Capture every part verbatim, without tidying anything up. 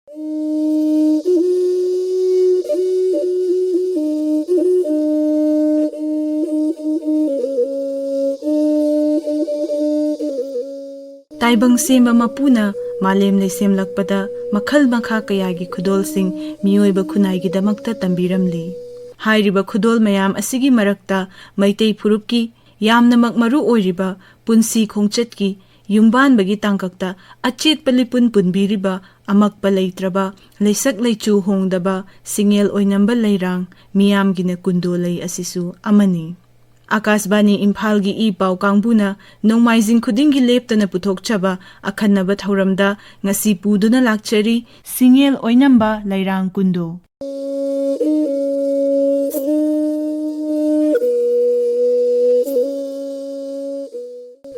ꯇꯥꯏꯕꯪ ꯁꯦꯝꯕ ꯃꯄꯨꯅ ꯃꯥꯂꯦꯝ ꯂꯩꯁꯦꯝꯂꯛꯄꯗ ꯃꯈꯜ ꯃꯈꯥ ꯀꯌꯥꯒꯤ ꯈꯨꯗꯣꯜꯁꯤꯡ ꯃꯤꯑꯣꯏꯕ ꯈꯨꯟꯅꯥꯏꯒꯤꯗꯃꯛꯇ ꯇꯝꯕꯤꯔꯝꯂꯤ꯫ ꯍꯥꯏꯔꯤꯕ ꯈꯨꯗꯣꯜ ꯃꯌꯥꯝ ꯑꯁꯤꯒꯤ ꯃꯔꯛꯇ ꯃꯩꯇꯩ ꯐꯨꯔꯨꯞꯀꯤ ꯌꯥꯝꯅꯃꯛ ꯃꯔꯨ ꯑꯣꯏꯔꯤꯕ ꯄꯨꯟꯁꯤ ꯈꯣꯡꯆꯠꯀꯤ ꯌꯨꯝꯕꯥꯟꯕꯒꯤ ꯇꯥꯡꯀꯛꯇ ꯑꯆꯦꯠꯄ ꯂꯤꯄꯨꯟ ꯄꯨꯟꯕꯤꯔꯤꯕ ꯑꯃꯛꯄ ꯂꯩꯇ꯭ꯔꯕ, ꯂꯩꯁꯛ ꯂꯩꯆꯨ ꯍꯣꯡꯗꯕ ꯁꯤꯡꯉꯦꯜ ꯑꯣꯏꯅꯝꯕ ꯂꯩꯔꯥꯡ ꯃꯤꯌꯥꯝꯒꯤꯅ ꯀꯨꯟꯗꯣ ꯂꯩ ꯑꯁꯤꯁꯨ ꯑꯃꯅꯤ꯫ ꯑꯀꯥꯁꯕꯥꯅꯤ ꯏꯝꯐꯥꯜꯒꯤ ꯏ ꯄꯥꯎ ꯀꯥꯡꯕꯨꯅ ꯅꯣꯡꯃꯥꯏꯖꯤꯡ ꯈꯨꯗꯤꯡꯒꯤ ꯂꯦꯞꯇꯅ ꯄꯨꯊꯣꯛꯆꯕ ꯑꯈꯟꯅꯕ ꯊꯧꯔꯝꯗ ꯉꯁꯤ ꯄꯨꯗꯨꯅ ꯂꯥꯛꯆꯔꯤ ꯁꯤꯡꯉꯦꯜ ꯑꯣꯏꯅꯝꯕ ꯂꯩꯔꯥꯡ ꯀꯨꯟꯗꯣ꯫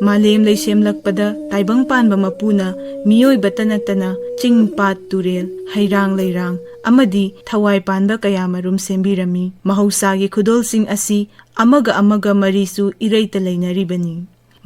ꯃꯥꯂꯦꯝ ꯂꯩꯁꯦꯝꯂꯛꯄꯗ ꯇꯥꯏꯕꯪ ꯄꯥꯟꯕ ꯃꯄꯨꯅ ꯃꯤꯑꯣꯏꯕꯇ ꯅꯠꯇꯅ ꯆꯤꯡ, ꯄꯥꯠ, ꯇꯨꯔꯦꯜ, ꯍꯩꯔꯥꯡ ꯂꯩꯔꯥꯡ ꯑꯃꯗꯤ ꯊꯋꯥꯏ ꯄꯥꯟꯕ ꯀꯌꯥꯃꯔꯨꯝ ꯁꯦꯝꯕꯤꯔꯝꯃꯤ꯫ ꯃꯍꯧꯁꯥꯒꯤ ꯈꯨꯗꯣꯜꯁꯤꯡ ꯑꯁꯤ ꯑꯃꯒ ꯑꯃꯒ ꯃꯔꯤꯁꯨ ꯏꯔꯩꯇ ꯂꯩꯅꯔꯤꯕꯅꯤ꯫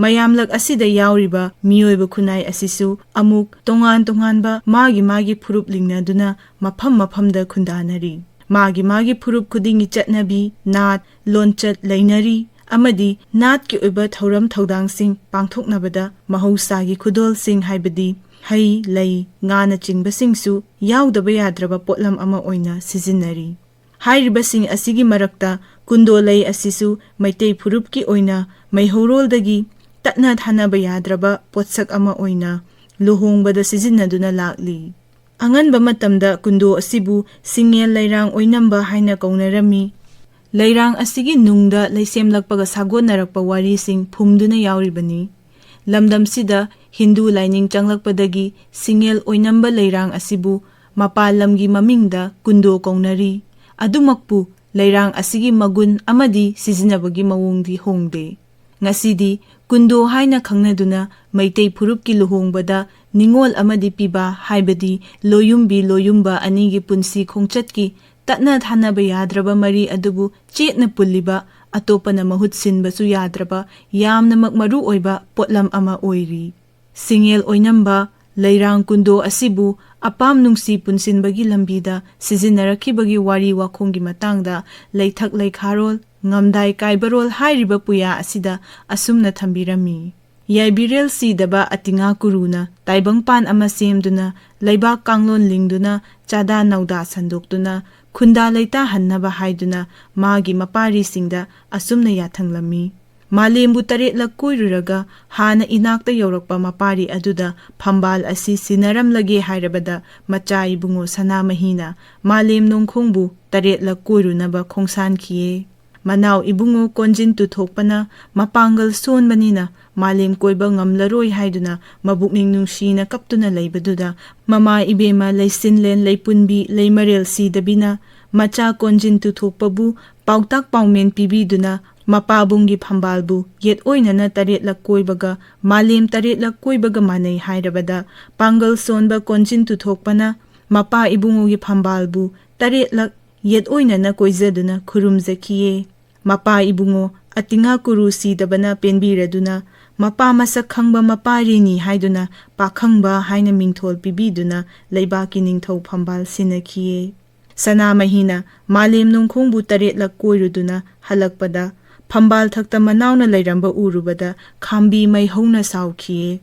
ꯃꯌꯥꯝꯂꯛ ꯑꯁꯤꯗ ꯌꯥꯎꯔꯤꯕ ꯃꯤꯑꯣꯏꯕ ꯈꯨꯟꯅꯥꯏ ꯑꯁꯤꯁꯨ ꯑꯃꯨꯛ ꯇꯣꯉꯥꯟ ꯇꯣꯉꯥꯟꯕ ꯃꯥꯒꯤ ꯃꯥꯒꯤ ꯐꯨꯔꯨꯞ ꯂꯤꯡꯅꯗꯨꯅ ꯃꯐꯝ ꯃꯐꯝꯗ ꯈꯨꯟꯗꯥꯅꯔꯤ꯫ ꯃꯥꯒꯤ ꯃꯥꯒꯤ ꯐꯨꯔꯨꯞ ꯈꯨꯗꯤꯡꯒꯤ ꯆꯠꯅꯕꯤ, ꯅꯥꯠ, ꯂꯣꯟꯆꯠ ꯂꯩꯅꯔꯤ ꯑꯃꯗꯤ ꯅꯥꯠꯀꯤ ꯑꯣꯏꯕ ꯊꯧꯔꯝ ꯊꯧꯗꯥꯡꯁꯤꯡ ꯄꯥꯡꯊꯣꯛꯅꯕꯗ ꯃꯍꯧꯁꯥꯒꯤ ꯈꯨꯗꯣꯜꯁꯤꯡ ꯍꯥꯏꯕꯗꯤ ꯍꯩ, ꯂꯩ, ꯉꯥꯅꯆꯤꯡꯕꯁꯤꯡꯁꯨ ꯌꯥꯎꯗꯕ ꯌꯥꯗ꯭ꯔꯕ ꯄꯣꯠꯂꯝ ꯑꯃ ꯑꯣꯏꯅ ꯁꯤꯖꯤꯟꯅꯔꯤ꯫ ꯍꯥꯏꯔꯤꯕꯁꯤꯡ ꯑꯁꯤꯒꯤ ꯃꯔꯛꯇ ꯀꯨꯟꯗꯣ ꯂꯩ ꯑꯁꯤꯁꯨ ꯃꯩꯇꯩ ꯐꯨꯔꯨꯞꯀꯤ ꯑꯣꯏꯅ ꯃꯩꯍꯧꯔꯣꯜꯗꯒꯤ ꯇꯠꯅ ꯊꯥꯅꯕ ꯌꯥꯗ꯭ꯔꯕ ꯄꯣꯠꯁꯛ ꯑꯃ ꯑꯣꯏꯅ ꯂꯨꯍꯣꯡꯕꯗ ꯁꯤꯖꯤꯟꯅꯗꯨꯅ ꯂꯥꯛꯂꯤ꯫ ꯑꯉꯟꯕ ꯃꯇꯝꯗ ꯀꯨꯟꯗꯣ ꯑꯁꯤꯕꯨ ꯁꯤꯡꯉꯦꯜ ꯂꯩꯔꯥꯡ ꯑꯣꯏꯅꯝꯕ ꯍꯥꯏꯅ ꯀꯧꯅꯔꯝꯃꯤ꯫ ꯂꯩꯔꯥꯡ ꯑꯁꯤꯒꯤ ꯅꯨꯡꯗ ꯂꯩꯁꯦꯝꯂꯛꯄꯒ ꯁꯥꯒꯣꯟꯅꯔꯛꯄ ꯋꯥꯔꯤꯁꯤꯡ ꯐꯨꯝꯗꯨꯅ ꯌꯥꯎꯔꯤꯕꯅꯤ꯫ ꯂꯝꯗꯝꯁꯤꯗ ꯍꯤꯟꯗꯨ ꯂꯥꯏꯅꯤꯡ ꯆꯪꯂꯛꯄꯗꯒꯤ ꯁꯤꯡꯉꯦꯜ ꯑꯣꯏꯅꯝꯕ ꯂꯩꯔꯥꯡ ꯑꯁꯤꯕꯨ ꯃꯄꯥꯟ ꯂꯝꯒꯤ ꯃꯃꯤꯡꯗ ꯀꯨꯟꯗꯣ ꯀꯧꯅꯔꯤ꯫ ꯑꯗꯨꯃꯛꯄꯨ ꯂꯩꯔꯥꯡ ꯑꯁꯤꯒꯤ ꯃꯒꯨꯟ ꯑꯃꯗꯤ ꯁꯤꯖꯤꯟꯅꯕꯒꯤ ꯃꯑꯣꯡꯗꯤ ꯍꯣꯡꯗꯦ꯫ ꯉꯁꯤꯗꯤ ꯀꯨꯟꯗꯣ ꯍꯥꯏꯅ ꯈꯪꯅꯗꯨꯅ ꯃꯩꯇꯩ ꯐꯨꯔꯨꯞꯀꯤ ꯂꯨꯍꯣꯡꯕꯗ ꯅꯤꯉꯣꯜ ꯑꯃꯗꯤ ꯄꯤꯕꯥ ꯍꯥꯏꯕꯗꯤ ꯂꯣꯌꯨꯝꯕꯤ ꯂꯣꯌꯨꯝꯕ ꯑꯅꯤꯒꯤ ꯄꯨꯟꯁꯤ ꯈꯣꯡꯆꯠꯀꯤ ꯇꯠꯅ ꯊꯥꯅꯕ ꯌꯥꯗ꯭ꯔꯕ ꯃꯔꯤ ꯑꯗꯨꯕꯨ ꯆꯦꯠꯅ ꯄꯨꯜꯂꯤꯕ, ꯑꯇꯣꯞꯄꯅ ꯃꯍꯨꯠ ꯁꯤꯟꯕꯁꯨ ꯌꯥꯗ꯭ꯔꯕ ꯌꯥꯝꯅꯃꯛ ꯃꯔꯨ ꯑꯣꯏꯕ ꯄꯣꯠꯂꯝ ꯑꯃ ꯑꯣꯏꯔꯤ꯫ ꯁꯤꯡꯉꯦꯜ ꯑꯣꯏꯅꯝꯕ ꯂꯩꯔꯥꯡ ꯀꯨꯟꯗꯣ ꯑꯁꯤꯕꯨ ꯑꯄꯥꯝ ꯅꯨꯡꯁꯤ ꯄꯨꯟꯁꯤꯟꯕꯒꯤ ꯂꯝꯕꯤꯗ ꯁꯤꯖꯤꯟꯅꯔꯛꯈꯤꯕꯒꯤ ꯋꯥꯔꯤ ꯋꯥꯈꯣꯡꯒꯤ ꯃꯇꯥꯡꯗ ꯂꯩꯊꯛ ꯂꯩꯈꯥꯔꯣꯜ, ꯉꯝꯗꯥꯏ ꯀꯥꯏꯕꯔꯣꯜ ꯍꯥꯏꯔꯤꯕ ꯄꯨꯌꯥ ꯑꯁꯤꯗ ꯑꯁꯨꯝꯅ ꯊꯝꯕꯤꯔꯝꯃꯤ꯫ ꯌꯥꯏꯕꯤꯔꯦꯜ ꯁꯤꯗꯕ ꯑꯇꯤꯉꯥ ꯀꯨꯔꯨꯅ ꯇꯥꯏꯕꯪꯄꯥꯟ ꯑꯃ ꯁꯦꯝꯗꯨꯅ, ꯂꯩꯕꯥꯛ ꯀꯥꯡꯂꯣꯟ ꯂꯤꯡꯗꯨꯅ, ꯆꯥꯗꯥ ꯅꯧꯗꯥ ꯁꯟꯗꯣꯛꯇꯨꯅ, ꯈꯨꯟꯗꯥ ꯂꯩꯇꯥꯍꯟꯅꯕ ꯍꯥꯏꯗꯨꯅ ꯃꯥꯒꯤ ꯃꯄꯥꯔꯤꯁꯤꯡꯗ ꯑꯁꯨꯝꯅ ꯌꯥꯊꯪꯂꯝꯃꯤ꯫ ꯃꯥꯂꯦꯝꯕꯨ ꯇꯔꯦꯠꯂꯛ ꯀꯣꯏꯔꯨꯔꯒ ꯍꯥꯟꯅ ꯏꯅꯥꯛꯇ ꯌꯧꯔꯛꯄ ꯃꯄꯥꯔꯤ ꯑꯗꯨꯗ ꯐꯝꯕꯥꯜ ꯑꯁꯤ ꯁꯤꯟꯅꯔꯝꯂꯒꯦ ꯍꯥꯏꯔꯕꯗ ꯃꯆꯥ ꯏꯕꯨꯡꯉꯣ ꯁꯅꯥꯃꯍꯤꯅ ꯃꯥꯂꯦꯝ ꯅꯣꯡꯈꯣꯡꯕꯨ ꯇꯔꯦꯠꯂꯛ ꯀꯣꯏꯔꯨꯅꯕ ꯈꯣꯡꯁꯥꯟꯈꯤꯌꯦ꯫ ꯃꯅꯥꯎ ꯏꯕꯨꯡꯉꯣ ꯀꯣꯟꯖꯤꯟ ꯇꯨꯊꯣꯛꯄꯅ ꯃꯄꯥꯡꯒꯜ ꯁꯣꯟꯕꯅꯤꯅ ꯃꯥꯂꯦꯝ ꯀꯣꯏꯕ ꯉꯝꯂꯔꯣꯏ ꯍꯥꯏꯗꯨꯅ ꯃꯕꯨꯛꯅꯤꯡ ꯅꯨꯡꯁꯤꯅ ꯀꯞꯇꯨꯅ ꯂꯩꯕꯗꯨꯗ ꯃꯃꯥ ꯏꯕꯦꯝꯃ ꯂꯩꯁꯤꯟꯂꯦꯟ ꯂꯩꯄꯨꯟꯕꯤ ꯂꯩꯃꯔꯦꯜ ꯁꯤꯗꯕꯤꯅ ꯃꯆꯥ ꯀꯣꯟꯖꯤꯟ ꯇꯨꯊꯣꯛꯄꯕꯨ ꯄꯥꯎꯇꯥꯛ ꯄꯥꯎꯃꯦꯟ ꯄꯤꯕꯤꯗꯨꯅ ꯃꯄꯥꯕꯨꯡꯒꯤ ꯐꯝꯕꯥꯜꯕꯨ ꯌꯦꯠ ꯑꯣꯏꯅꯅ ꯇꯔꯦꯠꯂꯛ ꯀꯣꯏꯕꯒ ꯃꯥꯂꯦꯝ ꯇꯔꯦꯠꯂꯛ ꯀꯣꯏꯕꯒ ꯃꯥꯟꯅꯩ ꯍꯥꯏꯔꯕꯗ ꯄꯥꯡꯒꯜ ꯁꯣꯟꯕ ꯀꯣꯟꯖꯤꯟ ꯇꯨꯊꯣꯛꯄꯅ ꯃꯄꯥ ꯏꯕꯨꯡꯉꯣꯒꯤ ꯐꯝꯕꯥꯜꯕꯨ ꯇꯔꯦꯠꯂꯛ ꯌꯦꯠ ꯑꯣꯏꯅꯅ ꯀꯣꯏꯖꯗꯨꯅ ꯈꯨꯔꯨꯝꯖꯈꯤꯌꯦ꯫ ꯃꯄꯥ ꯏꯕꯨꯡꯉꯣ ꯑꯇꯤꯉꯥ ꯀꯨꯔꯨ ꯁꯤꯗꯕꯅ ꯄꯦꯟꯕꯤꯔꯗꯨꯅ ꯃꯄꯥ ꯃꯁꯛ ꯈꯪꯕ ꯃꯄꯥꯔꯤꯅꯤ ꯍꯥꯏꯗꯨꯅ ꯄꯥꯈꯪꯕ ꯍꯥꯏꯅ ꯃꯤꯡꯊꯣꯜ ꯄꯤꯕꯤꯗꯨꯅ ꯂꯩꯕꯥꯛꯀꯤ ꯅꯤꯡꯊꯧ ꯐꯝꯕꯥꯜ ꯁꯤꯟꯅꯈꯤꯌꯦ꯫ ꯁꯅꯥꯃꯍꯤꯅ ꯃꯥꯂꯦꯝ ꯅꯣꯡꯈꯣꯡꯕꯨ ꯇꯔꯦꯠꯂꯛ ꯀꯣꯏꯔꯨꯗꯨꯅ ꯍꯜꯂꯛꯄꯗ ꯐꯝꯕꯥꯜ ꯊꯛꯇ ꯃꯅꯥꯎꯅ ꯂꯩꯔꯝꯕ ꯎꯔꯨꯕꯗ ꯈꯥꯝꯕꯤ ꯃꯩ ꯍꯧꯅ ꯁꯥꯎꯈꯤꯌꯦ꯫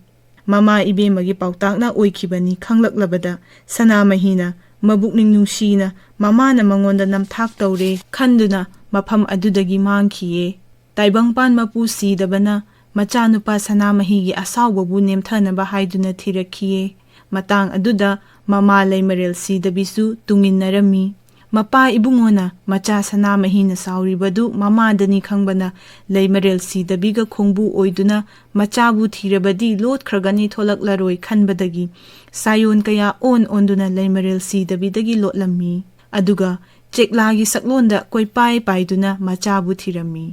ꯃꯃꯥ ꯏꯕꯦꯝꯃꯒꯤ ꯄꯥꯎꯇꯥꯛꯅ ꯑꯣꯏꯈꯤꯕꯅꯤ ꯈꯪꯂꯛꯂꯕꯗ ꯁꯅꯥꯃꯍꯤꯅ ꯃꯕꯨꯛꯅꯤꯡ ꯅꯨꯡꯁꯤꯅ ꯃꯃꯥꯅ ꯃꯉꯣꯟꯗ ꯅꯝꯊꯥꯛ ꯇꯧꯔꯦ ꯈꯟꯗꯨꯅ ꯃꯐꯝ ꯑꯗꯨꯗꯒꯤ ꯃꯥꯡꯈꯤꯌꯦ꯫ ꯇꯥꯏꯕꯪꯄꯥꯟ ꯃꯄꯨ ꯁꯤꯗꯕꯅ ꯃꯆꯥꯅꯨꯄꯥ ꯁꯅꯥꯃꯍꯤꯒꯤ ꯑꯁꯥꯎꯕꯕꯨ ꯅꯦꯝꯊꯅꯕ ꯍꯥꯏꯗꯨꯅ ꯊꯤꯔꯛꯈꯤꯌꯦ꯫ ꯃꯇꯥꯡ ꯑꯗꯨꯗ ꯃꯃꯥ ꯂꯩꯃꯔꯦꯜ ꯁꯤꯗꯕꯤꯁꯨ ꯇꯨꯡꯏꯟꯅꯔꯝꯃꯤ꯫ ꯃꯄꯥ ꯏꯕꯨꯡꯉꯣꯅ ꯃꯆꯥ ꯁꯅꯥꯃꯍꯤꯅ ꯁꯥꯎꯔꯤꯕꯗꯨ ꯃꯃꯥꯗꯅꯤ ꯈꯪꯕꯅ ꯂꯩꯃꯔꯦꯜ ꯁꯤꯗꯕꯤꯒ ꯈꯣꯡꯕꯨ ꯑꯣꯏꯗꯨꯅ ꯃꯆꯥꯕꯨ ꯊꯤꯔꯕꯗꯤ ꯂꯣꯠꯈ꯭ꯔꯒꯅꯤ ꯊꯣꯛꯂꯛꯂꯔꯣꯏ ꯈꯟꯕꯗꯒꯤ ꯁꯥꯌꯣꯟ ꯀꯌꯥ ꯑꯣꯟ ꯑꯣꯟꯗꯨꯅ ꯂꯩꯃꯔꯦꯜ ꯁꯤꯗꯕꯤꯗꯒꯤ ꯂꯣꯠꯂꯝꯃꯤ꯫ ꯑꯗꯨꯒ ꯆꯦꯛꯂꯥꯒꯤ ꯁꯛꯂꯣꯟꯗ ꯀꯣꯏꯄꯥꯏ ꯄꯥꯏꯗꯨꯅ ꯃꯆꯥꯕꯨ ꯊꯤꯔꯝꯃꯤ꯫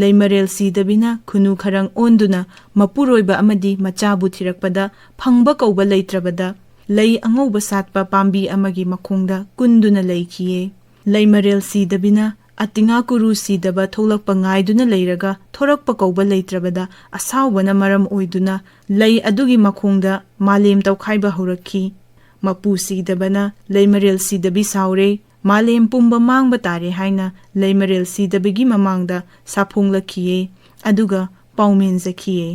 ꯂꯩꯃꯔꯦꯜ ꯁꯤꯗꯕꯤꯅ ꯈꯨꯅꯨ ꯈꯔꯪ ꯑꯣꯟꯗꯨꯅ ꯃꯄꯨꯔꯣꯏꯕ ꯑꯃꯗꯤ ꯃꯆꯥꯕꯨ ꯊꯤꯔꯛꯄꯗ ꯐꯪꯕ ꯀꯧꯕ ꯂꯩꯇ꯭ꯔꯕꯗ ꯂꯩ ꯑꯉꯧꯕ ꯁꯥꯠꯄ ꯄꯥꯝꯕꯤ ꯑꯃꯒꯤ ꯃꯈꯣꯡꯗ ꯀꯨꯟꯗꯨꯅ ꯂꯩꯈꯤꯌꯦ꯫ ꯂꯩꯃꯔꯦꯜ ꯁꯤꯗꯕꯤꯅ ꯑꯇꯤꯉꯥ ꯀꯨꯔꯨ ꯁꯤꯗꯕ ꯊꯣꯛꯂꯛꯄ ꯉꯥꯏꯗꯨꯅ ꯂꯩꯔꯒ ꯊꯣꯔꯛꯄ ꯀꯧꯕ ꯂꯩꯇ꯭ꯔꯕꯗ ꯑꯁꯥꯎꯕꯅ ꯃꯔꯝ ꯑꯣꯏꯗꯨꯅ ꯂꯩ ꯑꯗꯨꯒꯤ ꯃꯈꯣꯡꯗ ꯃꯥꯂꯦꯝ ꯇꯧꯈꯥꯏꯕ ꯍꯧꯔꯛꯈꯤ꯫ ꯃꯄꯨ ꯁꯤꯗꯕꯅ ꯂꯩꯃꯔꯦꯜ ꯁꯤꯗꯕꯤ ꯁꯥꯎꯔꯦ, ꯃꯥꯂꯦꯝ ꯄꯨꯝꯕ ꯃꯥꯡꯕ ꯇꯥꯔꯦ ꯍꯥꯏꯅ ꯂꯩꯃꯔꯦꯜ ꯁꯤꯗꯕꯤꯒꯤ ꯃꯃꯥꯡꯗ ꯁꯥꯐꯣꯡꯂꯛꯈꯤꯌꯦ, ꯑꯗꯨꯒ ꯄꯥꯎꯃꯦꯟꯖꯈꯤꯌꯦ꯫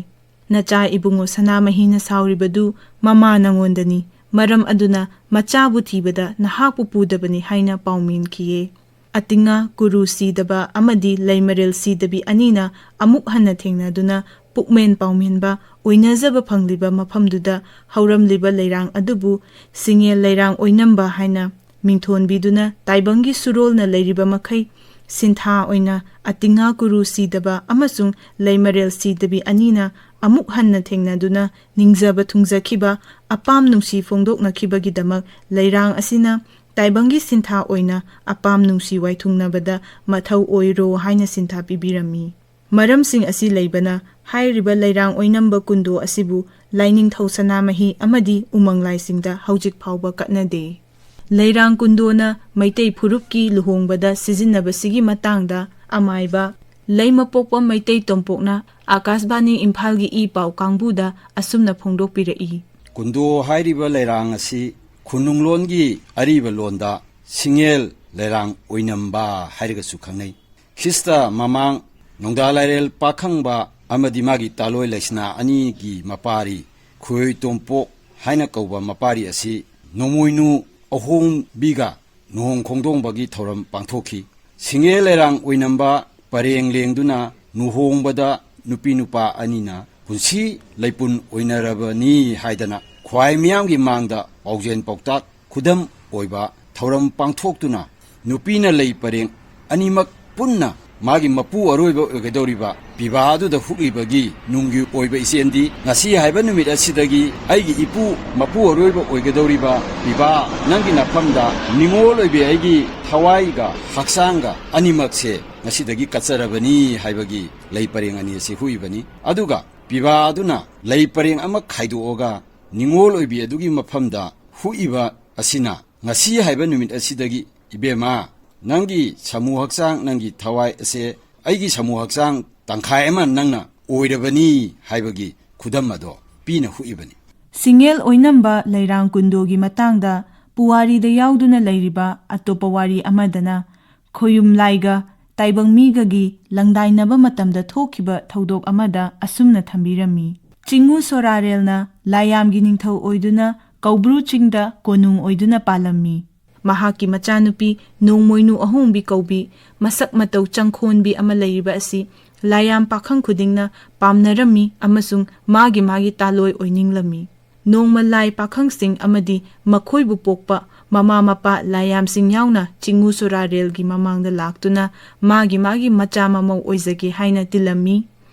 ꯅꯆꯥ ꯏꯕꯨꯡꯉꯣ ꯁꯅꯥꯃꯍꯤꯅ ꯁꯥꯎꯔꯤꯕꯗꯨ ꯃꯃꯥ ꯅꯉꯣꯟꯗꯅꯤ, ꯃꯔꯝ ꯑꯗꯨꯅ ꯃꯆꯥꯕꯨ ꯊꯤꯕꯗ ꯅꯍꯥꯛꯄꯨ ꯄꯨꯗꯕꯅꯤ ꯍꯥꯏꯅ ꯄꯥꯎꯃꯦꯟꯈꯤꯌꯦ꯫ ꯑꯇꯤꯉꯥ ꯀꯨꯔꯨ ꯁꯤꯗꯕ ꯑꯃꯗꯤ ꯂꯩꯃꯔꯦꯜ ꯁꯤꯗꯕꯤ ꯑꯅꯤꯅ ꯑꯃꯨꯛ ꯍꯟꯅ ꯊꯦꯡꯅꯗꯨꯅ ꯄꯨꯛꯃꯦꯟ ꯄꯥꯎꯃꯦꯟꯕ ꯑꯣꯏꯅꯖꯕ ꯐꯪꯂꯤꯕ ꯃꯐꯝꯗꯨꯗ ꯍꯧꯔꯝꯂꯤꯕ ꯂꯩꯔꯥꯡ ꯑꯗꯨꯕꯨ ꯁꯤꯡꯉꯦꯜ ꯂꯩꯔꯥꯡ ꯑꯣꯏꯅꯝꯕ ꯍꯥꯏꯅ ꯃꯤꯡꯊꯣꯟꯕꯤꯗꯨꯅ ꯇꯥꯏꯕꯪꯒꯤ ꯁꯨꯔꯣꯜꯅ ꯂꯩꯔꯤꯕ ꯃꯈꯩ ꯁꯤꯟꯊꯥ ꯑꯣꯏꯅ ꯑꯇꯤꯉꯥ ꯀꯨꯔꯨ ꯁꯤꯗꯕ ꯑꯃꯁꯨꯡ ꯂꯩꯃꯔꯦꯜ ꯁꯤꯗꯕꯤ ꯑꯅꯤꯅ ꯑꯃꯨꯛ ꯍꯟꯅ ꯊꯦꯡꯅꯗꯨꯅ ꯅꯤꯡꯖꯕ ꯊꯨꯡꯖꯈꯤꯕ, ꯑꯄꯥꯝ ꯅꯨꯡꯁꯤ ꯐꯣꯡꯗꯣꯛꯅꯈꯤꯕꯒꯤꯗꯃꯛ ꯂꯩꯔꯥꯡ ꯑꯁꯤꯅ ꯇꯥꯏꯕꯪꯒꯤ ꯁꯤꯟꯊꯥ ꯑꯣꯏꯅ ꯑꯄꯥꯝ ꯅꯨꯡꯁꯤ ꯋꯥꯏꯊꯨꯡꯅꯕꯗ ꯃꯊꯧ ꯑꯣꯏꯔꯣ ꯍꯥꯏꯅ ꯁꯤꯟꯊꯥ ꯄꯤꯕꯤꯔꯝꯃꯤ꯫ ꯃꯔꯝꯁꯤꯡ ꯑꯁꯤ ꯂꯩꯕꯅ ꯍꯥꯏꯔꯤꯕ ꯂꯩꯔꯥꯡ ꯑꯣꯏꯅꯝꯕ ꯀꯨꯟꯗꯣ ꯑꯁꯤꯕꯨ ꯂꯥꯏꯅꯤꯡꯊꯧ ꯁꯅꯥꯃꯍꯤ ꯑꯃꯗꯤ ꯎꯃꯪ ꯂꯥꯏꯁꯤꯡꯗ ꯍꯧꯖꯤꯛ ꯐꯥꯎꯕ ꯀꯠꯅꯗꯦ꯫ ꯂꯩꯔꯥꯡ ꯀꯨꯟꯗꯣꯅ ꯃꯩꯇꯩ ꯐꯨꯔꯨꯞꯀꯤ ꯂꯨꯍꯣꯡꯕꯗ ꯁꯤꯖꯤꯟꯅꯕꯁꯤꯒꯤ ꯃꯇꯥꯡꯗ ꯑꯃꯥꯏꯕ ꯂꯩꯃꯄꯣꯛꯄ ꯃꯩꯇꯩ ꯇꯣꯝꯄꯣꯛꯅ ꯑꯥꯀꯥꯁꯕꯥꯅꯤ ꯏꯝꯐꯥꯜꯒꯤ ꯏ ꯄꯥꯎ ꯀꯥꯡꯕꯨꯗ ꯑꯁꯨꯝꯅ ꯐꯣꯡꯗꯣꯛꯄꯤꯔꯛꯏ꯫ ꯀꯨꯟꯗꯣ ꯍꯥꯏꯔꯤꯕ ꯂꯩꯔꯥꯡ ꯑꯁꯤ ꯈꯨꯅꯨꯡꯂꯣꯟꯒꯤ ꯑꯔꯤꯕ ꯂꯣꯟꯗ ꯁꯤꯡꯉꯦꯜ ꯂꯩꯔꯥꯡ ꯑꯣꯏꯅꯝꯕ ꯍꯥꯏꯔꯒꯁꯨ ꯈꯪꯅꯩ꯫ ꯈ꯭ꯔꯤꯁꯇ ꯃꯃꯥꯡ ꯅꯣꯡꯗꯥ ꯂꯥꯏꯔꯦꯜ ꯄꯥꯈꯪꯕ ꯑꯃꯗꯤ ꯃꯥꯒꯤ ꯇꯥꯂꯣꯏ ꯂꯩꯁꯅꯥ ꯑꯅꯤꯒꯤ ꯃꯄꯥꯔꯤ ꯈꯣꯏ ꯇꯣꯝꯄꯣꯛ ꯍꯥꯏꯅ ꯀꯧꯕ ꯃꯄꯥꯔꯤ ꯑꯁꯤ ꯅꯣꯡꯃꯣꯏꯅꯨ ꯑꯍꯣꯡꯕꯤꯒ ꯂꯨꯍꯣꯡ ꯈꯣꯡꯗꯣꯡꯕꯒꯤ ꯊꯧꯔꯝ ꯄꯥꯡꯊꯣꯛꯈꯤ꯫ ꯁꯤꯡꯉꯦ ꯂꯩꯔꯥꯡ ꯑꯣꯏꯅꯝꯕ ꯄꯔꯦꯡ ꯂꯦꯡꯗꯨꯅ ꯂꯨꯍꯣꯡꯕꯗ ꯅꯨꯄꯤ ꯅꯨꯄꯥ ꯑꯅꯤꯅ ꯄꯨꯟꯁꯤ ꯂꯩꯄꯨꯟ ꯑꯣꯏꯅꯔꯕꯅꯤ ꯍꯥꯏꯗꯅ ꯈ꯭ꯋꯥꯏ ꯃꯤꯌꯥꯝꯒꯤ ꯃꯥꯡꯗ ꯄꯥꯎꯖꯦꯜ ꯄꯥꯎꯇꯥꯛ ꯈꯨꯗꯝ ꯑꯣꯏꯕ ꯊꯧꯔꯝ ꯄꯥꯡꯊꯣꯛꯇꯨꯅ ꯅꯨꯄꯤꯅ ꯂꯩ ꯄꯔꯦꯡ ꯑꯅꯤꯃꯛ ꯄꯨꯟꯅ ꯃꯥꯒꯤ ꯃꯄꯨ ꯑꯔꯣꯏꯕ ꯑꯣꯏꯒꯗꯧꯔꯤꯕ ꯄꯤꯕꯥ ꯑꯗꯨꯗ ꯍꯨꯛꯂꯤꯕꯒꯤ ꯅꯨꯡꯒꯤ ꯑꯣꯏꯕ ꯏꯆꯦꯜꯗꯤ ꯉꯁꯤ ꯍꯥꯏꯕ ꯅꯨꯃꯤꯠ ꯑꯁꯤꯗꯒꯤ ꯑꯩꯒꯤ ꯏꯄꯨ ꯃꯄꯨ ꯑꯔꯣꯏꯕ ꯑꯣꯏꯒꯗꯧꯔꯤꯕ ꯄꯤꯕꯥ ꯅꯪꯒꯤ ꯅꯐꯝꯗ ꯅꯤꯡꯉꯣꯜ ꯑꯣꯏꯕꯤ ꯑꯩꯒꯤ ꯊꯋꯥꯏꯒ ꯍꯛꯆꯥꯡꯒ ꯑꯅꯤꯃꯛꯁꯦ ꯉꯁꯤꯗꯒꯤ ꯀꯠꯆꯔꯕꯅꯤ ꯍꯥꯏꯕꯒꯤ ꯂꯩ ꯄꯔꯦꯡ ꯑꯅꯤ ꯑꯁꯤ ꯍꯨꯛꯏꯕꯅꯤ꯫ ꯑꯗꯨꯒ ꯄꯤꯕꯥ ꯑꯗꯨꯅ ꯂꯩ ꯄꯔꯦꯡ ꯑꯃ ꯈꯥꯏꯗꯣꯛꯑꯒ ꯅꯤꯡꯉꯣꯜ ꯑꯣꯏꯕꯤ ꯑꯗꯨꯒꯤ ꯃꯐꯝꯗ ꯍꯨꯛꯏꯕ ꯑꯁꯤꯅ ꯉꯁꯤ ꯍꯥꯏꯕ ꯅꯨꯃꯤꯠ ꯑꯁꯤꯗꯒꯤ ꯏꯕꯦꯝꯃ ꯅꯪꯒꯤ ꯁꯥꯃꯨ ꯍꯛꯆꯥꯡ, ꯅꯪꯒꯤ ꯊꯋꯥꯏ ꯑꯁꯦ ꯑꯩꯒꯤ ꯁꯥꯃꯨ ꯍꯛꯆꯥꯡ ꯇꯪꯈꯥꯏ ꯑꯃ ꯅꯪꯅ ꯑꯣꯏꯔꯕꯅꯤ ꯍꯥꯏꯕꯒꯤ ꯈꯨꯗꯝ ꯑꯗꯣ ꯄꯤꯅ ꯍꯨꯛꯏꯕꯅꯤ꯫ ꯁꯤꯡꯉꯦꯜ ꯑꯣꯏꯅꯝꯕ ꯂꯩꯔꯥꯡ ꯀꯨꯟꯗꯣꯒꯤ ꯃꯇꯥꯡꯗ ꯄꯨꯋꯥꯔꯤꯗ ꯌꯥꯎꯗꯨꯅ ꯂꯩꯔꯤꯕ ꯑꯇꯣꯞꯄ ꯋꯥꯔꯤ ꯑꯃꯗꯅ ꯈꯣꯌꯨꯝ ꯂꯥꯏꯒ ꯇꯥꯏꯕꯪ ꯃꯤꯒꯒꯤ ꯂꯪꯗꯥꯏꯅꯕ ꯃꯇꯝꯗ ꯊꯣꯛꯈꯤꯕ ꯊꯧꯗꯣꯛ ꯑꯃꯗ ꯑꯁꯨꯝꯅ ꯊꯝꯕꯤꯔꯝꯃꯤ꯫ ꯆꯤꯡꯉꯨ ꯁꯣꯔꯥꯔꯦꯜꯅ ꯂꯥꯏꯌꯥꯝꯒꯤ ꯅꯤꯡꯊꯧ ꯑꯣꯏꯗꯨꯅ ꯀꯧꯕ꯭ꯔꯨ ꯆꯤꯡꯗ ꯀꯣꯅꯨꯡ ꯑꯣꯏꯗꯨꯅ ꯄꯥꯜꯂꯝꯃꯤ꯫ ꯃꯍꯥꯛꯀꯤ ꯃꯆꯥꯅꯨꯄꯤ ꯅꯣꯡꯃꯣꯏꯅꯨ ꯑꯍꯣꯡꯕꯤ ꯀꯧꯕꯤ ꯃꯁꯛ ꯃꯇꯧ ꯆꯪꯈꯣꯟꯕꯤ ꯑꯃ ꯂꯩꯔꯤꯕ ꯑꯁꯤ ꯂꯥꯏꯌꯥꯝ ꯄꯥꯈꯪ ꯈꯨꯗꯤꯡꯅ ꯄꯥꯝꯅꯔꯝꯃꯤ ꯑꯃꯁꯨꯡ ꯃꯥꯒꯤ ꯃꯥꯒꯤ ꯇꯥꯂꯣꯏ ꯑꯣꯏꯅꯤꯡꯂꯝꯃꯤ꯫ ꯅꯣꯡꯃ ꯂꯥꯏ ꯄꯥꯈꯪꯁꯤꯡ ꯑꯃꯗꯤ ꯃꯈꯣꯏꯕꯨ ꯄꯣꯛꯄ ꯃꯃꯥ ꯃꯄꯥ ꯂꯥꯏꯌꯥꯝꯁꯤꯡ ꯌꯥꯎꯅ ꯆꯤꯡꯉꯨ ꯁꯣꯔꯥꯔꯦꯜꯒꯤ ꯃꯃꯥꯡꯗ ꯂꯥꯛꯇꯨꯅ ꯃꯥꯒꯤ ꯃꯥꯒꯤ ꯃꯆꯥ ꯃꯃꯧ ꯑꯣꯏꯖꯒꯦ ꯍꯥꯏꯅ ꯇꯤꯜꯂꯝꯃꯤ꯫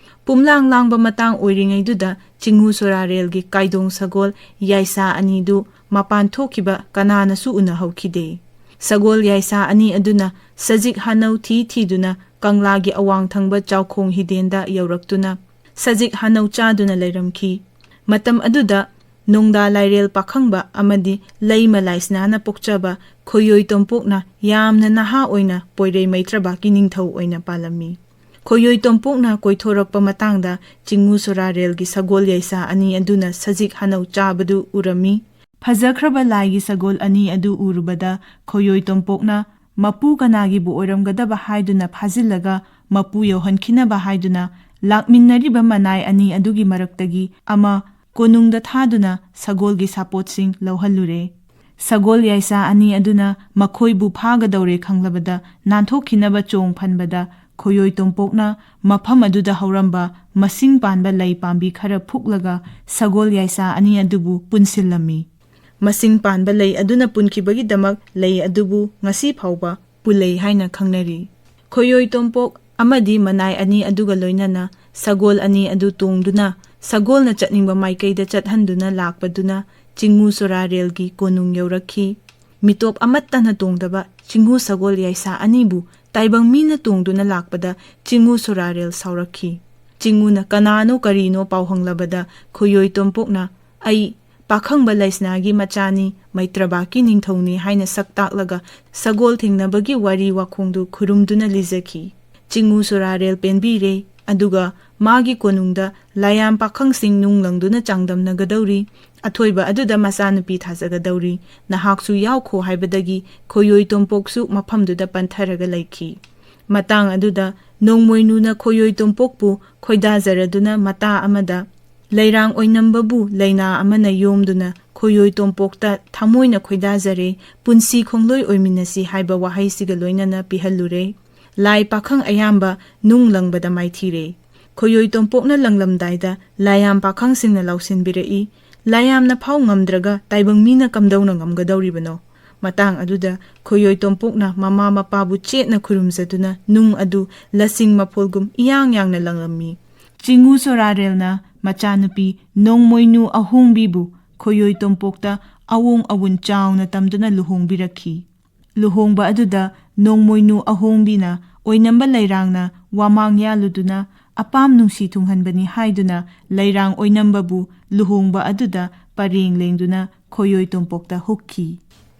ꯄꯨꯝꯂꯥꯡ ꯂꯥꯡꯕ ꯃꯇꯥꯡ ꯑꯣꯏꯔꯤꯉꯩꯗꯨꯗ ꯆꯤꯡꯉꯨ ꯁꯣꯔꯥꯔꯦꯜꯒꯤ ꯀꯥꯏꯗꯣꯡ ꯁꯒꯣꯜ ꯌꯥꯏꯁꯥ ꯑꯅꯤꯗꯨ ꯃꯄꯥꯟ ꯊꯣꯛꯈꯤꯕ ꯀꯅꯥꯅꯁꯨ ꯎꯅꯍꯧꯈꯤꯗꯦ꯫ ꯁꯒꯣꯜ ꯌꯥꯏꯁꯥ ꯑꯅꯤ ꯑꯗꯨꯅ ꯁꯖꯤꯛ ꯍꯥꯅꯧ ꯊꯤ ꯊꯤꯗꯨꯅ ꯀꯪꯂꯥꯒꯤ ꯑꯋꯥꯡ ꯊꯪꯕ ꯆꯥꯎꯈꯣꯡ ꯍꯤꯗꯦꯟꯗ ꯌꯧꯔꯛꯇꯨꯅ ꯁꯖꯤꯛ ꯍꯥꯅꯧ ꯆꯥꯗꯨꯅ ꯂꯩꯔꯝꯈꯤ꯫ ꯃꯇꯝ ꯑꯗꯨꯗ ꯅꯣꯡꯗꯥ ꯂꯥꯏꯔꯦꯜ ꯄꯥꯈꯪꯕ ꯑꯃꯗꯤ ꯂꯩꯃ ꯂꯥꯏꯁꯅꯥꯅ ꯄꯣꯛꯆꯕ ꯈꯣꯌꯣꯏ ꯇꯣꯝꯄꯣꯛꯅ ꯌꯥꯝꯅ ꯅꯍꯥ ꯑꯣꯏꯅ ꯄꯣꯏꯔꯩ ꯃꯩꯇ꯭ꯔꯕꯥꯛꯀꯤ ꯅꯤꯡꯊꯧ ꯑꯣꯏꯅ ꯄꯥꯜꯂꯝꯃꯤ꯫ ꯈꯣꯌꯣꯏ ꯇꯣꯝꯄꯣꯛꯅ ꯀꯣꯏꯊꯣꯔꯛꯄ ꯃꯇꯥꯡꯗ ꯆꯤꯡꯉꯨ ꯁꯣꯔꯥꯔꯦꯜꯒꯤ ꯁꯒꯣꯜ ꯌꯥꯏꯁꯥ ꯑꯅꯤ ꯑꯗꯨꯅ ꯁꯖꯤꯛ ꯍꯥꯅꯧ ꯆꯥꯕꯗꯨ ꯎꯔꯝꯃꯤ꯫ ꯐꯖꯈ꯭ꯔꯕ ꯂꯥꯏꯒꯤ ꯁꯒꯣꯜ ꯑꯅꯤ ꯑꯗꯨ ꯎꯔꯨꯕꯗ ꯈꯣꯌꯣꯏ ꯇꯣꯝꯄꯣꯛꯅ ꯃꯄꯨ ꯀꯅꯥꯒꯤꯕꯨ ꯑꯣꯏꯔꯝꯒꯗꯕ ꯍꯥꯏꯗꯨꯅ ꯐꯥꯖꯤꯜꯂꯒ ꯃꯄꯨ ꯌꯧꯍꯟꯈꯤꯅꯕ ꯍꯥꯏꯗꯨꯅ ꯂꯥꯛꯃꯤꯟꯅꯔꯤꯕ ꯃꯅꯥꯏ ꯑꯅꯤ ꯑꯗꯨꯒꯤ ꯃꯔꯛꯇꯒꯤ ꯑꯃ ꯀꯣꯅꯨꯡꯗ ꯊꯥꯗꯨꯅ ꯁꯒꯣꯜꯒꯤ ꯁꯥꯄꯣꯠꯁꯤꯡ ꯂꯧꯍꯜꯂꯨꯔꯦ꯫ ꯁꯒꯣꯜ ꯌꯥꯏꯁꯥ ꯑꯅꯤ ꯑꯗꯨꯅ ꯃꯈꯣꯏꯕꯨ ꯐꯥꯒꯗꯧꯔꯦ ꯈꯪꯂꯕꯗ ꯅꯥꯟꯊꯣꯛꯈꯤꯅꯕ ꯆꯣꯡ ꯐꯟꯕꯗ ꯈꯣꯌꯣꯏ ꯇꯣꯝꯄꯣꯛꯅ ꯃꯐꯝ ꯑꯗꯨꯗ ꯍꯧꯔꯝꯕ ꯃꯁꯤꯡ ꯄꯥꯟꯕ ꯂꯩ ꯄꯥꯝꯕꯤ ꯈꯔ ꯐꯨꯛꯂꯒ ꯁꯒꯣꯜ ꯌꯥꯏꯁꯥ ꯑꯅꯤ ꯑꯗꯨꯕꯨ ꯄꯨꯟꯁꯤꯜꯂꯝꯃꯤ꯫ ꯃꯁꯤꯡ ꯄꯥꯟꯕ ꯂꯩ ꯑꯗꯨꯅ ꯄꯨꯟꯈꯤꯕꯒꯤꯗꯃꯛ ꯂꯩ ꯑꯗꯨꯕꯨ ꯉꯁꯤ ꯐꯥꯎꯕ ꯄꯨꯂꯩ ꯍꯥꯏꯅ ꯈꯪꯅꯔꯤ꯫ ꯈꯣꯌꯣꯏ ꯇꯣꯝꯄꯣꯛ ꯑꯃꯗꯤ ꯃꯅꯥꯏ ꯑꯅꯤ ꯑꯗꯨꯒ ꯂꯣꯏꯅꯅ ꯁꯒꯣꯜ ꯑꯅꯤ ꯑꯗꯨ ꯇꯣꯡꯗꯨꯅ ꯁꯒꯣꯜꯅ ꯆꯠꯅꯤꯡꯕ ꯃꯥꯏꯀꯩꯗ ꯆꯠꯍꯟꯗꯨꯅ ꯂꯥꯛꯄꯗꯨꯅ ꯆꯤꯡꯉꯨ ꯁꯣꯔꯥꯔꯦꯜꯒꯤ ꯀꯣꯅꯨꯡ ꯌꯧꯔꯛꯈꯤ꯫ ꯃꯤꯇꯣꯞ ꯑꯃꯠꯇꯅ ꯇꯣꯡꯗꯕ ꯆꯤꯡꯉꯨ ꯁꯒꯣꯜ ꯌꯥꯏꯁꯥ ꯑꯅꯤꯕꯨ ꯇꯥꯏꯕꯪ ꯃꯤꯅ ꯇꯣꯡꯗꯨꯅ ꯂꯥꯛꯄꯗ ꯆꯤꯡꯉꯨ ꯁꯣꯔꯥꯔꯦꯜ ꯁꯥꯎꯔꯛꯈꯤ꯫ ꯆꯤꯡꯉꯨꯅ ꯀꯅꯥꯅꯣ ꯀꯔꯤꯅꯣ ꯄꯥꯎ ꯍꯪꯂꯕꯗ ꯈꯣꯌꯣꯏ ꯇꯣꯝꯄꯣꯛꯅ "ꯑꯩ ꯄꯥꯈꯪꯕ ꯂꯩꯁꯅꯥꯒꯤ ꯃꯆꯥꯅꯤ, ꯃꯩꯇ꯭ꯔꯕꯥꯛꯀꯤ ꯅꯤꯡꯊꯧꯅꯤ ꯍꯥꯏꯅ ꯁꯛ ꯇꯥꯛꯂꯒ ꯁꯒꯣꯜ ꯊꯦꯡꯅꯕꯒꯤ ꯋꯥꯔꯤ ꯋꯥꯈꯣꯡꯗꯨ ꯈꯨꯔꯨꯝꯗꯨꯅ ꯂꯤꯖꯈꯤ꯫ ꯆꯤꯡꯉꯨ ꯁꯣꯔꯥꯔꯦꯜ ꯄꯦꯟꯕꯤꯔꯦ, ꯑꯗꯨꯒ ꯃꯥꯒꯤ ꯀꯣꯅꯨꯡꯗ ꯂꯥꯏꯌꯥꯝ ꯄꯥꯈꯪꯁꯤꯡ ꯅꯨꯡ ꯂꯪꯗꯨꯅ ꯆꯥꯡꯗꯝꯅꯒꯗꯧꯔꯤ꯫ ꯑꯊꯣꯏꯕ ꯑꯗꯨꯗ ꯃꯆꯥꯅꯨꯄꯤ ꯊꯥꯖꯒꯗꯧꯔꯤ꯫ ꯅꯍꯥꯛꯁꯨ ꯌꯥꯎꯈꯣ ꯍꯥꯏꯕꯗꯒꯤ ꯈꯣꯌꯣꯏ ꯇꯣꯝꯄꯣꯛꯁꯨ ꯃꯐꯝꯗꯨꯗ ꯄꯟꯊꯔꯒ ꯂꯩꯈꯤ꯫ ꯃꯇꯥꯡ ꯑꯗꯨꯗ ꯅꯣꯡꯃꯣꯏꯅꯨꯅ ꯈꯣꯌꯣꯏ ꯇꯣꯝꯄꯣꯛꯄꯨ ꯈꯣꯏꯗꯥꯖꯔꯗꯨꯅ ꯃꯇꯥ ꯑꯃꯗ ꯂꯩꯔꯥꯡ ꯑꯣꯏꯅꯝꯕꯕꯨ ꯂꯩꯅꯥ ꯑꯃꯅ ꯌꯣꯝꯗꯨꯅ ꯈꯣꯌꯣꯏ ꯇꯣꯝꯄꯣꯛꯇ ꯊꯃꯣꯏꯅ ꯈꯣꯏꯗꯥꯖꯔꯦ, ꯄꯨꯟꯁꯤ ꯈꯣꯡꯂꯣꯏ ꯑꯣꯏꯃꯤꯟꯅꯁꯤ ꯍꯥꯏꯕ ꯋꯥꯍꯩꯁꯤꯒ ꯂꯣꯏꯅꯅ ꯄꯤꯍꯜꯂꯨꯔꯦ꯫ ꯂꯥꯏ ꯄꯥꯈꯪ ꯑꯌꯥꯝꯕ ꯅꯨꯡ ꯂꯪꯕꯗ ꯃꯥꯏꯊꯤꯔꯦ꯫ ꯈꯣꯌꯣꯏ ꯇꯣꯝꯄꯣꯛꯅ ꯂꯪꯂꯝꯗꯥꯏꯗ ꯂꯥꯏꯌꯥꯝ ꯄꯥꯈꯪꯁꯤꯡꯅ ꯂꯥꯎꯁꯤꯟꯕꯤꯔꯛꯏ, "ꯂꯥꯏꯌꯥꯝꯅ ꯐꯥꯎ ꯉꯝꯗ꯭ꯔꯒ ꯇꯥꯏꯕꯪ ꯃꯤꯅ ꯀꯝꯗꯧꯅ ꯉꯝꯒꯗꯧꯔꯤꯕꯅꯣ?" ꯃꯇꯥꯡ ꯑꯗꯨꯗ ꯈꯣꯌꯣꯏ ꯇꯣꯝꯄꯣꯛꯅ ꯃꯃꯥ ꯃꯄꯥꯕꯨ ꯆꯦꯠꯅ ꯈꯨꯔꯨꯝꯖꯗꯨꯅ ꯅꯨꯡ ꯑꯗꯨ ꯂꯁꯤꯡ ꯃꯐꯣꯜꯒꯨꯝ ꯏꯌꯥꯡ ꯌꯥꯡꯅ ꯂꯪꯂꯝꯃꯤ꯫ ꯆꯤꯡꯉꯨ ꯁꯣꯔꯥꯔꯦꯜꯅ ꯃꯆꯥꯅꯨꯄꯤ ꯅꯣꯡꯃꯣꯏꯅꯨ ꯑꯍꯣꯡꯕꯤꯕꯨ ꯈꯣꯌꯣꯏ ꯇꯣꯝꯄꯣꯛꯇ ꯑꯋꯣꯡ ꯑꯋꯨꯟ ꯆꯥꯎꯅ ꯇꯝꯗꯨꯅ ꯂꯨꯍꯣꯡꯕꯤꯔꯛꯈꯤ꯫ ꯂꯨꯍꯣꯡꯕ ꯑꯗꯨꯗ ꯅꯣꯡꯃꯣꯏꯅꯨ ꯑꯍꯣꯡꯕꯤꯅ ꯑꯣꯏꯅꯝꯕ ꯂꯩꯔꯥꯡꯅ ꯋꯥꯃꯥꯡ ꯌꯥꯜꯂꯨꯗꯨꯅ ꯑꯄꯥꯝ ꯅꯨꯡꯁꯤ ꯊꯨꯡꯍꯟꯕꯅꯤ ꯍꯥꯏꯗꯨꯅ ꯂꯩꯔꯥꯡ ꯑꯣꯏꯅꯝꯕꯕꯨ ꯂꯨꯍꯣꯡꯕ ꯑꯗꯨꯗ ꯄꯔꯦꯡ ꯂꯦꯡꯗꯨꯅ ꯈꯣꯌꯣꯏ ꯇꯣꯝꯄꯣꯛꯇ ꯍꯨꯛꯈꯤ꯫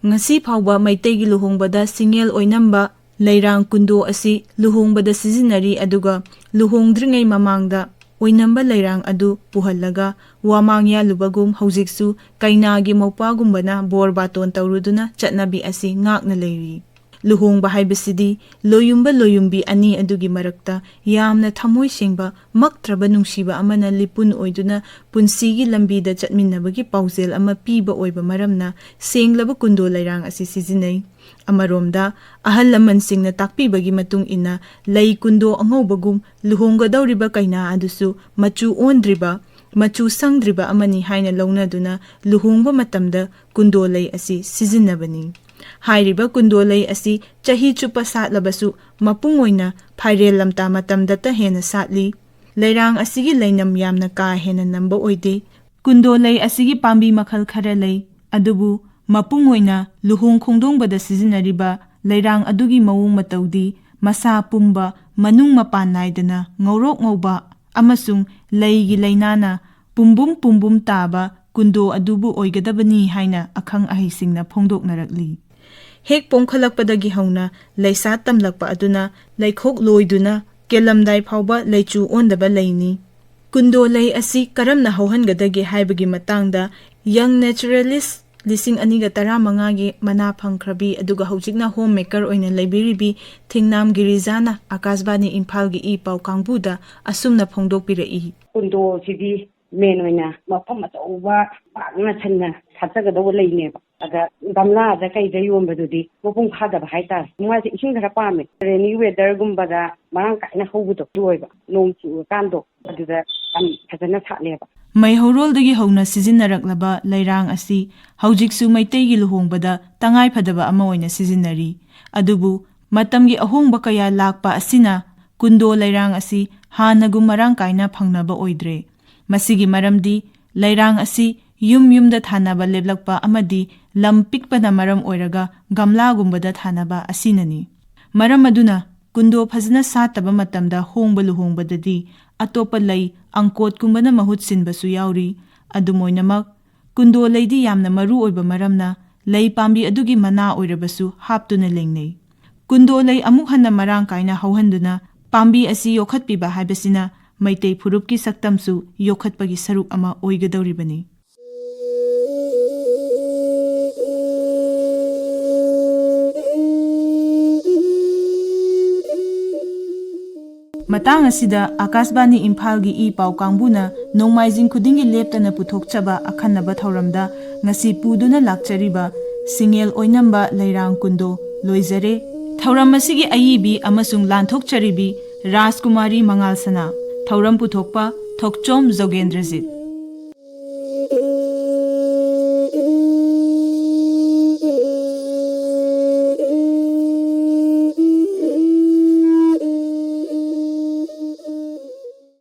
ꯉꯁꯤ ꯐꯥꯎꯕ ꯃꯩꯇꯩꯒꯤ ꯂꯨꯍꯣꯡꯕꯗ ꯁꯤꯡꯉꯦꯜ ꯑꯣꯏꯅꯝꯕ ꯂꯩꯔꯥꯡ ꯀꯨꯟꯗꯣ ꯑꯁꯤ ꯂꯨꯍꯣꯡꯕꯗ ꯁꯤꯖꯤꯟꯅꯔꯤ, ꯑꯗꯨꯒ ꯂꯨꯍꯣꯡꯗ꯭ꯔꯤꯉꯩ ꯃꯃꯥꯡꯗ ꯑꯣꯏꯅꯝꯕ ꯂꯩꯔꯥꯡ ꯑꯗꯨ ꯄꯨꯍꯜꯂꯒ ꯋꯥꯃꯥꯡ ꯌꯥꯜꯂꯨꯕꯒꯨꯝ ꯍꯧꯖꯤꯛꯁꯨ ꯀꯩꯅꯥꯒꯤ ꯃꯧꯄ꯭ꯋꯥꯒꯨꯝꯕꯅ ꯕꯣꯔ ꯕꯥꯇꯣꯟ ꯇꯧꯔꯨꯗꯨꯅ ꯆꯠꯅꯕꯤ ꯑꯁꯤ ꯉꯥꯛꯅ ꯂꯩꯔꯤ꯫ ꯂꯨꯍꯣꯡꯕ ꯍꯥꯏꯕꯁꯤꯗꯤ ꯂꯣꯌꯨꯝꯕ ꯂꯣꯌꯨꯝꯕꯤ ꯑꯅꯤ ꯑꯗꯨꯒꯤ ꯃꯔꯛꯇ ꯌꯥꯝꯅ ꯊꯃꯣꯏ ꯁꯦꯡꯕ, ꯃꯛꯇ꯭ꯔꯕ ꯅꯨꯡꯁꯤꯕ ꯑꯃꯅ ꯂꯤꯄꯨꯟ ꯑꯣꯏꯗꯨꯅ ꯄꯨꯟꯁꯤꯒꯤ ꯂꯝꯕꯤꯗ ꯆꯠꯃꯤꯟꯅꯕꯒꯤ ꯄꯥꯎꯖꯦꯜ ꯑꯃ ꯄꯤꯕ ꯑꯣꯏꯕ ꯃꯔꯝꯅ ꯁꯦꯡꯂꯕ ꯀꯨꯟꯗꯣ ꯂꯩꯔꯥꯡ ꯑꯁꯤ ꯁꯤꯖꯤꯟꯅꯩ꯫ ꯑꯃꯔꯣꯝꯗ, ꯑꯍꯜ ꯂꯃꯟꯁꯤꯡꯅ ꯇꯥꯛꯄꯤꯕꯒꯤ ꯃꯇꯨꯡ ꯏꯟꯅ, ꯂꯩ ꯀꯨꯟꯗꯣ ꯑꯉꯧꯕꯒꯨꯝ ꯂꯨꯍꯣꯡꯒꯗꯧꯔꯤꯕ ꯀꯩꯅꯥ ꯑꯗꯨꯁꯨ ꯃꯆꯨ ꯑꯣꯟꯗ꯭ꯔꯤꯕ, ꯃꯆꯨ ꯁꯪꯗ꯭ꯔꯤꯕ ꯑꯃꯅꯤ ꯍꯥꯏꯅ ꯂꯧꯅꯗꯨꯅ ꯂꯨꯍꯣꯡꯕ ꯃꯇꯝꯗ ꯀꯨꯟꯗꯣ ꯂꯩ ꯑꯁꯤ ꯁꯤꯖꯤꯟꯅꯕꯅꯤ꯫ ꯍꯥꯏꯔꯤꯕ ꯀꯨꯟꯗꯣ ꯂꯩ ꯑꯁꯤ ꯆꯍꯤ ꯆꯨꯞꯄ ꯁꯥꯠꯂꯕꯁꯨ ꯃꯄꯨꯡ ꯑꯣꯏꯅ ꯐꯥꯏꯔꯦꯜ ꯂꯝꯇꯥ ꯃꯇꯝꯗꯇ ꯍꯦꯟꯅ ꯁꯥꯠꯂꯤ꯫ ꯂꯩꯔꯥꯡ ꯑꯁꯤꯒꯤ ꯂꯩꯅꯝ ꯌꯥꯝꯅ ꯀꯥ ꯍꯦꯟꯅ ꯅꯝꯕ ꯑꯣꯏꯗꯦ꯫ ꯀꯨꯟꯗꯣ ꯂꯩ ꯑꯁꯤꯒꯤ ꯄꯥꯝꯕꯤ ꯃꯈꯜ ꯈꯔ ꯂꯩ, ꯑꯗꯨꯕꯨ ꯃꯄꯨꯡ ꯑꯣꯏꯅ ꯂꯨꯍꯣꯡ ꯈꯣꯡꯗꯣꯡꯕꯗ ꯁꯤꯖꯤꯟꯅꯔꯤꯕ ꯂꯩꯔꯥꯡ ꯑꯗꯨꯒꯤ ꯃꯑꯣꯡ ꯃꯇꯧꯗꯤ ꯃꯁꯥ ꯄꯨꯝꯕ, ꯃꯅꯨꯡ ꯃꯄꯥꯟ ꯅꯥꯏꯗꯅ ꯉꯧꯔꯣꯛ ꯉꯧꯕ ꯑꯃꯁꯨꯡ ꯂꯩꯒꯤ ꯂꯩꯅꯥꯅ ꯄꯨꯝꯕꯨꯝ ꯄꯨꯝꯕꯨꯝ ꯇꯥꯕ ꯀꯨꯟꯗꯣ ꯑꯗꯨꯕꯨ ꯑꯣꯏꯒꯗꯕꯅꯤ ꯍꯥꯏꯅ ꯑꯈꯪ ꯑꯍꯩꯁꯤꯡꯅ ꯐꯣꯡꯗꯣꯛꯅꯔꯛꯂꯤ꯫ ꯍꯦꯛ ꯄꯣꯝꯈꯠꯂꯛꯄꯗꯒꯤ ꯍꯧꯅ ꯂꯩꯁꯥ ꯇꯝꯂꯛꯄ ꯑꯗꯨꯅ ꯂꯩꯈꯣꯛ ꯂꯣꯏꯗꯨꯅ ꯀꯦꯜꯂꯝꯗꯥꯏ ꯐꯥꯎꯕ ꯂꯩꯆꯨ ꯑꯣꯟꯗꯕ ꯂꯩꯅꯤ꯫ ꯀꯨꯟꯗꯣ ꯂꯩ ꯑꯁꯤ ꯀꯔꯝꯅ ꯍꯧꯍꯟꯒꯗꯒꯦ ꯍꯥꯏꯕꯒꯤ ꯃꯇꯥꯡꯗ Young Naturalist ꯂꯤꯁꯤꯡ ꯑꯅꯤꯒ ꯇꯔꯥꯃꯉꯥꯒꯤ ꯃꯅꯥ ꯐꯪꯈ꯭ꯔꯕꯤ, ꯑꯗꯨꯒ ꯍꯧꯖꯤꯛꯅ ꯍꯣꯝ ꯃꯦꯀꯔ ꯑꯣꯏꯅ ꯂꯩꯕꯤꯔꯤꯕꯤ ꯊꯤꯡꯅꯥꯝ ꯒꯤꯔꯤꯖꯥꯅ ꯑꯥꯀꯥꯁꯕꯥꯅꯤ ꯏꯝꯐꯥꯜꯒꯤ ꯏ ꯄꯥꯎ ꯀꯥꯡꯕꯨꯗ ꯑꯁꯨꯝꯅ ꯐꯣꯡꯗꯣꯛꯄꯤꯔꯛꯏ꯫ ꯀꯨꯟꯗꯣꯁꯤꯗꯤ ꯃꯦꯟ ꯑꯣꯏꯅ ꯃꯐꯝ ꯑꯆꯧꯕ ꯄꯥꯛꯅ ꯁꯟꯅ ꯁꯥꯠꯆꯒꯗꯧꯕ ꯂꯩꯅꯦꯕ꯫ ꯑꯗ ꯒꯝꯂꯥꯗ ꯀꯩꯗ ꯌꯣꯟꯕꯗꯨꯗꯤ ꯃꯄꯨꯡ ꯐꯥꯗꯕ ꯍꯥꯏꯇꯥꯔꯦ꯫ ꯃꯥꯁꯦ ꯏꯁꯤꯡ ꯈꯔ ꯄꯥꯝꯃꯦ꯫ ꯔꯦꯅꯤ ꯋꯦꯗꯔꯒꯨꯝꯕꯗ ꯃꯔꯥꯡ ꯀꯥꯏꯅ ꯍꯧꯕꯗꯣ ꯑꯗꯨ ꯑꯣꯏꯕ꯫ ꯅꯣꯡ ꯆꯨꯔꯀꯥꯟꯗꯣ ꯑꯗꯨꯗ ꯌꯥꯝ ꯐꯖꯅ ꯁꯥꯠꯂꯦꯕ꯫ ꯃꯩꯍꯧꯔꯣꯜꯗꯒꯤ ꯍꯧꯅ ꯁꯤꯖꯤꯟꯅꯔꯛꯂꯕ ꯂꯩꯔꯥꯡ ꯑꯁꯤ ꯍꯧꯖꯤꯛꯁꯨ ꯃꯩꯇꯩꯒꯤ ꯂꯨꯍꯣꯡꯕꯗ ꯇꯉꯥꯏꯐꯗꯕ ꯑꯃ ꯑꯣꯏꯅ ꯁꯤꯖꯤꯟꯅꯔꯤ꯫ ꯑꯗꯨꯕꯨ ꯃꯇꯝꯒꯤ ꯑꯍꯣꯡꯕ ꯀꯌꯥ ꯂꯥꯛꯄ ꯑꯁꯤꯅ ꯀꯨꯟꯗꯣ ꯂꯩꯔꯥꯡ ꯑꯁꯤ ꯍꯥꯟꯅꯒꯨꯝ ꯃꯔꯥꯡ ꯀꯥꯏꯅ ꯐꯪꯅꯕ ꯑꯣꯏꯗ꯭ꯔꯦ꯫ ꯃꯁꯤꯒꯤ ꯃꯔꯝꯗꯤ ꯂꯩꯔꯥꯡ ꯑꯁꯤ ꯌꯨꯝ ꯌꯨꯝꯗ ꯊꯥꯅꯕ ꯂꯦꯞꯂꯛꯄ ꯑꯃꯗꯤ ꯂꯝ ꯄꯤꯛꯄꯅ ꯃꯔꯝ ꯑꯣꯏꯔꯒ ꯒꯝꯂꯥꯒꯨꯝꯕꯗ ꯊꯥꯅꯕ ꯑꯁꯤꯅꯅꯤ꯫ ꯃꯔꯝ ꯑꯗꯨꯅ ꯀꯨꯟꯗꯣ ꯐꯖꯅ ꯁꯥꯠꯇꯕ ꯃꯇꯝꯗ ꯍꯣꯡꯕ ꯂꯨꯍꯣꯡꯕꯗꯗꯤ ꯑꯇꯣꯞꯄ ꯂꯩ, ꯑꯪꯀꯣꯠꯀꯨꯝꯕꯅ ꯃꯍꯨꯠ ꯁꯤꯟꯕꯁꯨ ꯌꯥꯎꯔꯤ꯫ ꯑꯗꯨꯝ ꯑꯣꯏꯅꯃꯛ, ꯀꯨꯟꯗꯣ ꯂꯩꯗꯤ ꯌꯥꯝꯅ ꯃꯔꯨ ꯑꯣꯏꯕ ꯃꯔꯝꯅ ꯂꯩ ꯄꯥꯝꯕꯤ ꯑꯗꯨꯒꯤ ꯃꯅꯥ ꯑꯣꯏꯔꯕꯁꯨ ꯍꯥꯞꯇꯨꯅ ꯂꯦꯡꯅꯩ꯫ ꯀꯨꯟꯗꯣ ꯂꯩ ꯑꯃꯨꯛ ꯍꯟꯅ ꯃꯔꯥꯡ ꯀꯥꯏꯅ ꯍꯧꯍꯟꯗꯨꯅ ꯄꯥꯝꯕꯤ ꯑꯁꯤ ꯌꯣꯛꯈꯠꯄꯤꯕ ꯍꯥꯏꯕꯁꯤꯅ ꯃꯩꯇꯩ ꯐꯨꯔꯨꯞꯀꯤ ꯁꯛꯇꯝꯁꯨ ꯌꯣꯛꯈꯠꯄꯒꯤ ꯁꯔꯨꯛ ꯑꯃ ꯑꯣꯏꯒꯗꯧꯔꯤꯕꯅꯤ꯫ ꯃꯇꯥꯡ ꯑꯁꯤꯗ ꯑꯥꯀꯥꯁꯕꯥꯅꯤ ꯏꯝꯐꯥꯜꯒꯤ ꯏ ꯄꯥꯎ ꯀꯥꯡꯕꯨꯅ ꯅꯣꯡꯃꯥꯏꯖꯤꯡ ꯈꯨꯗꯤꯡꯒꯤ ꯂꯦꯞꯇꯅ ꯄꯨꯊꯣꯛꯆꯕ ꯑꯈꯟꯅꯕ ꯊꯧꯔꯝꯗ ꯉꯁꯤ ꯄꯨꯗꯨꯅ ꯂꯥꯛꯆꯔꯤꯕ ꯁꯤꯡꯉꯦꯜ ꯑꯣꯏꯅꯝꯕ ꯂꯩꯔꯥꯡ ꯀꯨꯟꯗꯣ ꯂꯣꯏꯖꯔꯦ꯫ ꯊꯧꯔꯝ ꯑꯁꯤꯒꯤ ꯑꯏꯕꯤ ꯑꯃꯁꯨꯡ ꯂꯥꯟꯊꯣꯛꯆꯔꯤꯕꯤ ꯔꯥꯖꯀꯨꯃꯥꯔꯤ ꯃꯉꯥꯜꯁꯅꯥ꯫ ꯊꯧꯔꯝ ꯄꯨꯊꯣꯛꯄ ꯊꯣꯛꯆꯣꯝ ꯖꯣꯒꯦꯟꯗ꯭ꯔꯖꯤꯠ꯫